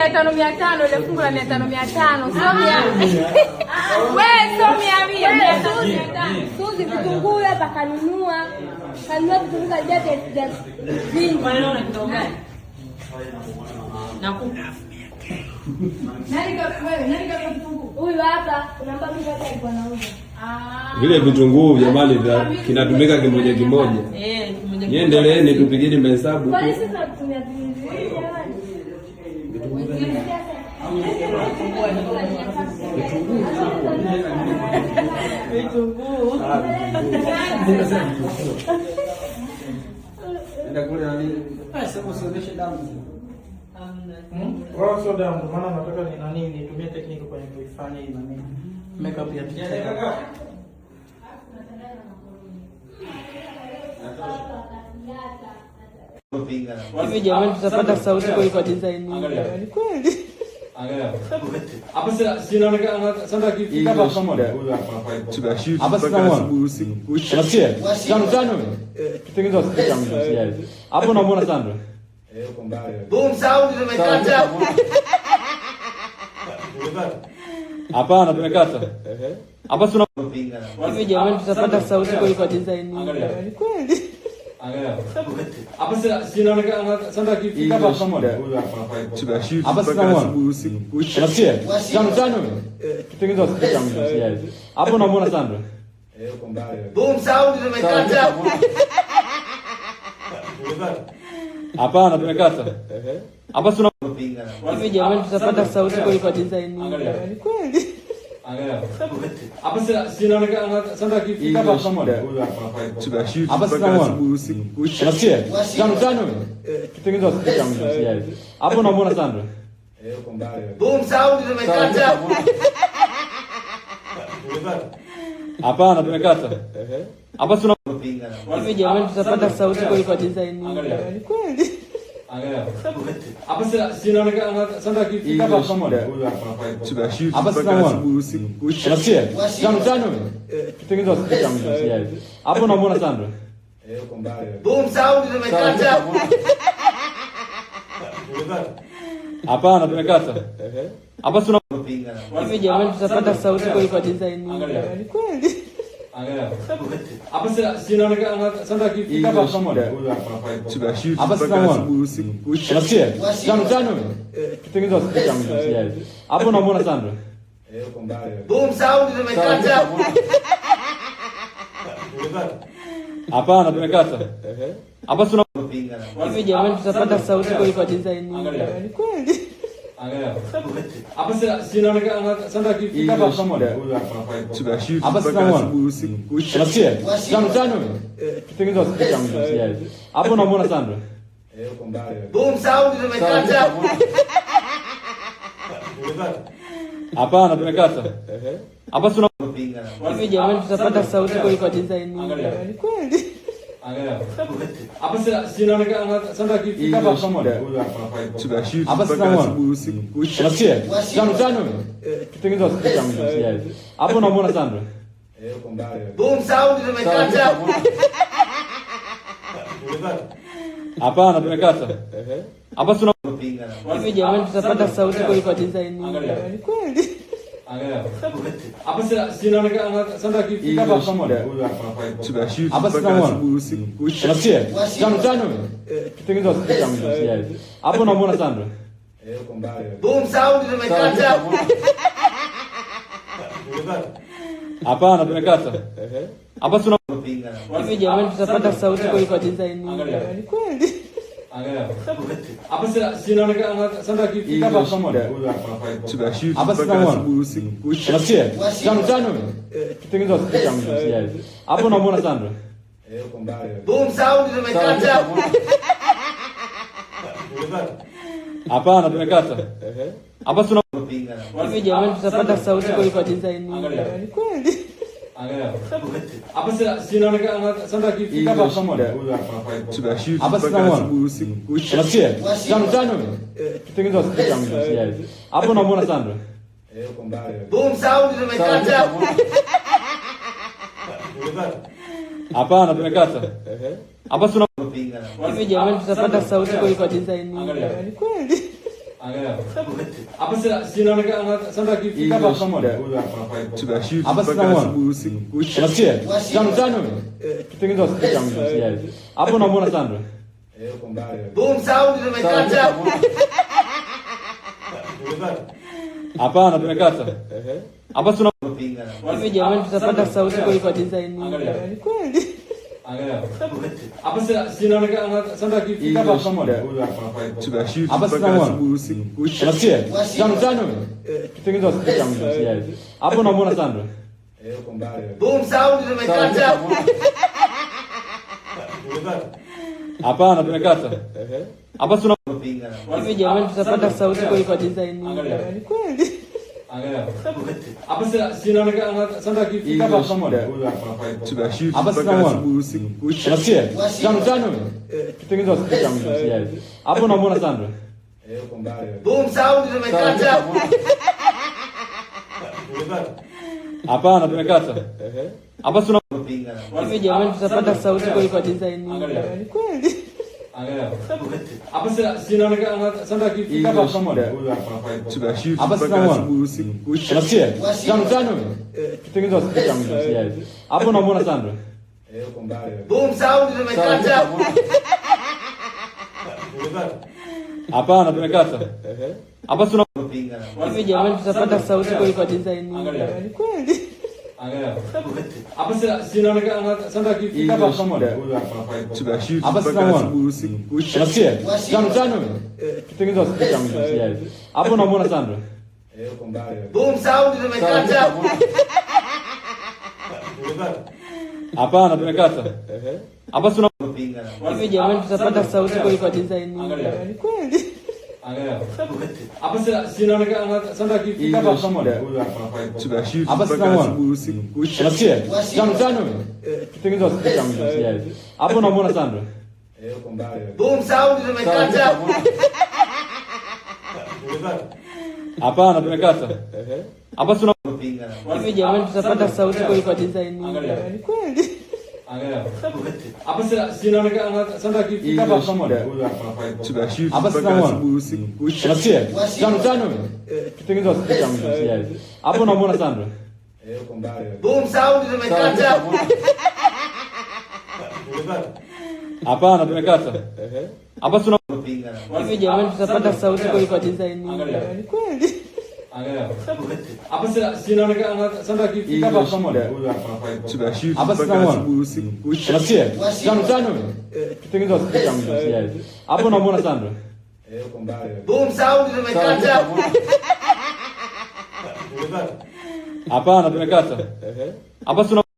500 500, ile fungu la 500 500, sio mia. Wewe sio mia mia, 500 500. Suzi vitunguu hapa kanunua. Kanunua vitunguu karibia vya vingi. Kwa nini una kitu gani? Nakupa. Nani ka wewe, nani ka vitunguu? Huyu hapa kuna mbabu kaka alikuwa anauza. Vile vitunguu jamani, vya kinatumika kimoja kimoja. Eh, kimoja. Nyie endeleeni tupigeni mahesabu. Kwa nini sisi tunatumia viwili jamani? Vitunguu. Nenda kule nani? Hamna. Wala sio damu, ndio maana nataka ni nani nitumie tekniki kwenye kuifanya hii nani makeup ya picha. Hivi jamani tutapata sauti kweli kwa design hii jamani kweli? Hapa sina sinaonekana sasa akifika hapa pamoja. Hapa sina mwana. Unasikia? Tano tano. Tutengeneza sisi kama msijali. Hapo unamuona Sandra? Boom sound tumekata. Hapana, tumekata. Hapa sina Hivi jamani tutapata sauti kweli kwa design hii jamani kweli? Hapa sina sinaonekana sasa akifika hapa pamoja. Hapa sina mwana. Unasikia? Tano tano. Tutengeneza sisi kama msijali. Hapo unamuona Sandra? Boom sound tumekata. Hapana, tumekata. Hapa sina Hivi jamani tutapata sauti kweli kwa design hii jamani kweli? Hapa sina sinaonekana sasa akifika hapa pamoja. Hapa sina mwana. Unasikia? Tano tano. Tutengeneza sisi kama msijali. Hapo unamuona Sandra? Boom sound tumekata. Hapana, tumekata. Hapa sina Hivi jamani tutapata sauti kweli kwa design hii jamani kweli? Hapa sina sinaonekana sasa akifika hapa pamoja. Hapa sina mwana. Unasikia? Tano tano. Tutengeneza sisi kama msijali. Hapo unamuona Sandra? Boom sound tumekata. Hapana, tumekata. Hapa sina Hivi jamani tutapata sauti kweli kwa design hii jamani kweli? Hapa sina sinaonekana sasa akifika hapa pamoja. Hapa sina mwana. Unasikia? Tano tano. Tutengeneza sisi kama msijali. Hapo unamuona Sandra? Boom sound tumekata. Hapana, tumekata. Hapa sina Hivi jamani tutapata sauti kweli kwa design hii jamani kweli? Hapa sina sinaonekana sasa akifika hapa pamoja. Hapa sina mwana. Unasikia? Tano tano. Tutengeneza sisi kama msijali. Hapo unamuona Sandra? Boom sound tumekata. Hapana, tumekata. Hapa sina Hivi jamani tutapata sauti kweli kwa design hii jamani kweli? Hapa sina sinaonekana sasa akifika hapa pamoja. Hapa sina mwana. Unasikia? Tano tano. Tutengeneza sisi kama msijali. Hapo unamuona Sandra? Boom sound tumekata. Hapana, tumekata. Hapa sina Hivi jamani tutapata sauti kweli kwa design hii jamani kweli? Hapa sina sinaonekana sasa akifika hapa pamoja. Hapa sina mwana. Unasikia? Tano tano. Tutengeneza sisi kama msijali. Hapo unamuona Sandra? Boom sound tumekata. Hapana, tumekata. Hapa sina Hivi jamani tutapata sauti kweli kwa design hii jamani kweli? Hapa sina sinaonekana sasa akifika hapa pamoja. Hapa sina mwana. Unasikia? Tano tano. Tutengeneza sisi kama msijali. Hapo unamuona Sandra? Boom sound tumekata. Hapana, tumekata. Hapa sina Hivi jamani tutapata sauti kweli kwa design hii jamani kweli? Hapa sina sinaonekana sasa akifika hapa pamoja. Hapa sina mwana. Unasikia? Tano tano. Tutengeneza sisi kama msijali. Hapo unamuona Sandra? Boom sound tumekata. Hapana, tumekata. Hapa sina Hivi jamani tutapata sauti kweli kwa design hii jamani kweli? Angalia. Hapa si inaonekana Sandra akifika hapa tutamwona. Tunashoot Hapa mpaka sinamuona. asubuhi usiku kucha. Unasikia? Tano tano. Tutengeneza spika mzuri. Hapo unamuona Sandra. Boom sound tumekata. Hapana, tumekata. Hapa tuna Hivi jamani, tutapata sauti kweli kwa design hii jamani, kweli? Angalia. Hapa si inaonekana Sandra akifika hapa tutamwona. Tunashoot Hapa mpaka sinamuona. asubuhi usiku kucha. Unasikia? Tano tano. Tutengeneza spika mzuri. Hapo unamuona Sandra. Boom sound tumekata. Hapana, tumekata. Hapa tuna Hivi jamani, tutapata sauti kweli kwa design hii jamani, kweli? Angalia. Hapa si inaonekana Sandra akifika hapa tutamwona. Tunashoot Hapa mpaka sinamuona. asubuhi usiku kucha. Unasikia? Tano tano. Tutengeneza spika mzuri. Hapo unamuona Sandra. Boom sound tumekata. Hapana, tumekata. Hapa tuna Hivi jamani, tutapata sauti kweli kwa design hii jamani, kweli? Angalia. Hapa si inaonekana Sandra akifika hapa tutamwona. Tunashoot Hapa mpaka sinamuona. asubuhi usiku kucha. Unasikia? Tano tano. Tutengeneza spika mzuri. Hapo unamuona Sandra. Boom sound tumekata. Hapana, tumekata. Hapa tuna Hivi jamani, tutapata sauti kweli kwa design hii jamani, kweli? Angalia. Hapa si inaonekana Sandra akifika hapa tutamwona. Tunashoot Hapa mpaka sinamuona. asubuhi usiku kucha. Unasikia? Tano tano. Tutengeneza spika mzuri. Hapo unamuona Sandra. Boom sound tumekata. Hapana, tumekata. Hapa tuna Hivi jamani, tutapata sauti kweli kwa design hii jamani, kweli? Angalia. Hapa si inaonekana Sandra akifika hapa tutamwona. Tunashoot Hapa mpaka sinamuona. asubuhi usiku kucha. Unasikia? Tano tano. Tutengeneza spika mzuri. Hapo unamuona Sandra. Boom sound tumekata. Hapana, tumekata. Hapa tuna Hivi jamani, tutapata sauti kweli kwa design hii jamani, kweli? Angalia. Hapa si inaonekana Sandra akifika hapa tutamwona. Tunashoot Hapa mpaka sinamuona. asubuhi usiku kucha. Unasikia? Tano tano. Tutengeneza spika mzuri. Hapo unamuona Sandra. Boom sound tumekata. Hapana, tumekata. Hapa tuna Hivi jamani, tutapata sauti kweli kwa design hii jamani, kweli? Angalia. Hapa si inaonekana Sandra akifika hapa tutamwona. Tunashoot Hapa mpaka sinamuona. asubuhi usiku kucha. Unasikia? Tano tano. Tutengeneza spika mzuri. Hapo unamuona Sandra. Boom sound tumekata. Hapana, tumekata. Hapa tuna